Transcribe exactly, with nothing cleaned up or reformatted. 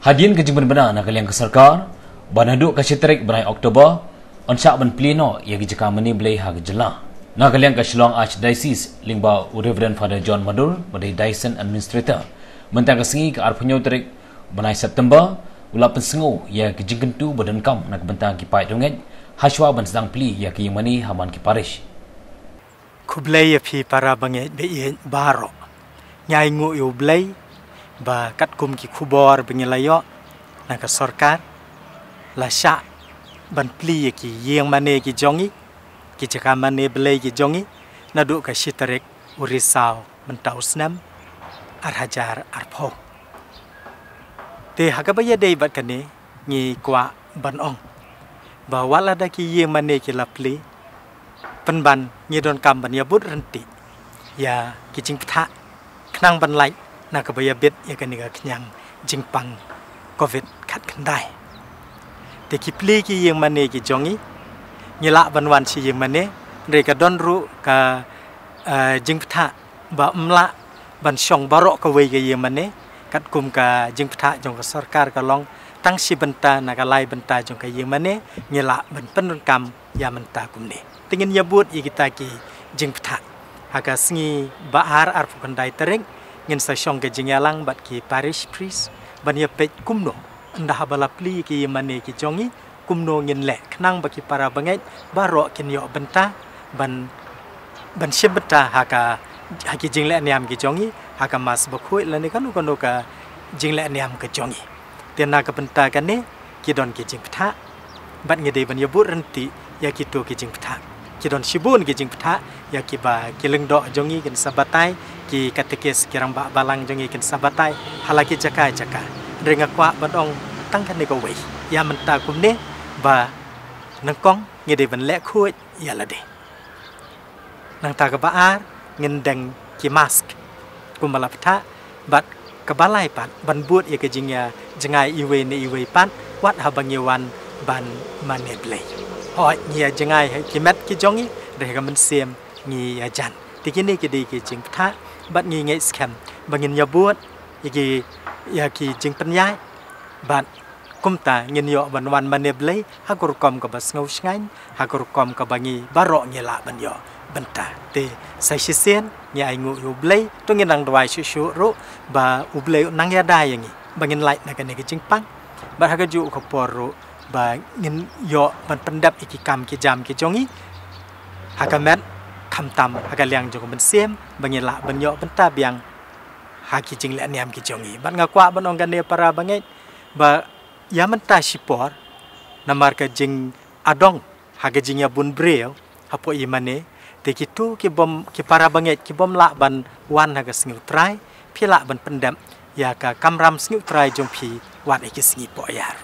Hadien ka jingpynbna na ka liang ka sorkar ba naduh ka shi tarik bnai October yn shah ban plie noh ïa ki jaka mane blei ha ka jylla. Na ka liang ka Shillong Archdiocese lyngba u Reverend Father John Madur ba dei Diocesan Administrator, mynta ka sngi ka arphew hynñiew tarik bnai September u la pynsngew ïa ki jingkyntu ba donkam na ka bynta ki paid riewngeit hashwa ban sdang plie ïa ki ïing mane ha man ki parish. Khublei ïa phi para bangeit ba ïeit baroh. Ngi ainguh ïa U Blei ba katkum ki khubor ba ngi la ïoh na ka sorkar, la shah ban plie ïa ki ïing mane ki jong ngi, ki jaka mane blei ki jong ngi, naduh ka shi tarik u Risaw mynta u snem ar hajar arphew. Te ha kaba ïadei bad kane ngi kwah ban ong ba wat lada ki ïing mane ki la plie, pynban ngi donkam ban ïabud ryntih ïa ki jingpyntha khnang ban lait na kaba ïabit ïa kane ka khñiang jingpang covid khatkhyndai. Te ki plie ki ïing mane ki jong ngi, ngi lah ban wan sha ïing mane, hynrei ka don ruh ka, eh, jingpyntha ba ym lah ban shong baroh kawei ka ïing mane, katkum ka jingpyntha jong ka sorkar ka long tang shi bynta na ka lai bynta jong ka ïing mane ngi lah ban pyndonkam ïa mynta kumne. Te ngin ïabud ïa kita ki jingpyntha. Ha ka sngi ba ar arphew khyndai tarik ngin sa shong ka jingïalang bad ki parish priest ban ïapeit kumno ynda haba la plie ki ïing mane ki jong ngi, kumno ngin leh khnang ba ki para bangeit baroh kin ïoh bynta ban, ban shim bynta ha ka, ha ki jingleh niam ki jong ngi, ha ka Mass Bakhuid lane kano kano ka jingleh niam ka jong ngi. Te na ka bynta kane ki don ki jingpyntha bad ngi dei ban ïabud ryntih ïa kito ki jingpyntha. Ki don shibun ki jingpyntha ïa kiba ki lyngdoh jong ngi kin sa batai, ki katekis ki rangbah balang jong ngi kin sa batai ha la ki jaka jaka. Hynrei nga kwah ban ong tang kane kawei ïa mynta kumne ba nyngkong ngi dei ban leh khuid ïa lade. Nangta kaba ar ngin deng ki mask kumba la pynthah, bad kaba lai pat ban bud ïa ka jingïa jngai iwei na iwei pat wat haba ngi wan ban mane blei. Hooid, ngi ïa jngai ha ki met ki jong ngi, hynrei ha ka mynsiem ngi ïa jan. Te kine ki dei ki jingpyntha bad ngi ngeit skhem ba ngin ïabud ïa ki, ïa ki jingpynïaid bad kumta ngin ïoh ban wan mane blei ha ka rukom kaba sngewshngaiñ, ha ka rukom kaba ngi baroh ngi lah ban ïoh bynta. Te sa shisien ngi ainguh ïa U Blei, to ngin nang duwai shuh shuh ruh ba U Blei un nang ïada ïa ngi ba ngin lait na kane ka jingpang. Bad ha kajuh ka por ruh ba ngin ïoh ban pyndep ïa ki kam ki jam ki jong ngi ha ka met, khamtam ha ka liang jong ka mynsiem, ba ngin lah ban ïoh bynta biang ha ki jingleh niam ki jong ngi. Bad nga kwah ban ong kane para bangeit ba ïa mynta shipor namar ka jingadong ha ka jingïabun briew hapoh ïing mane, te kito ki bym, ki para bangeit ki bym lah ban wan ha ka sngi U Trai, phi lah ban pyndep ïa ka kamram sngi U Trai jong phi wat ïa ki sngi poh ïar.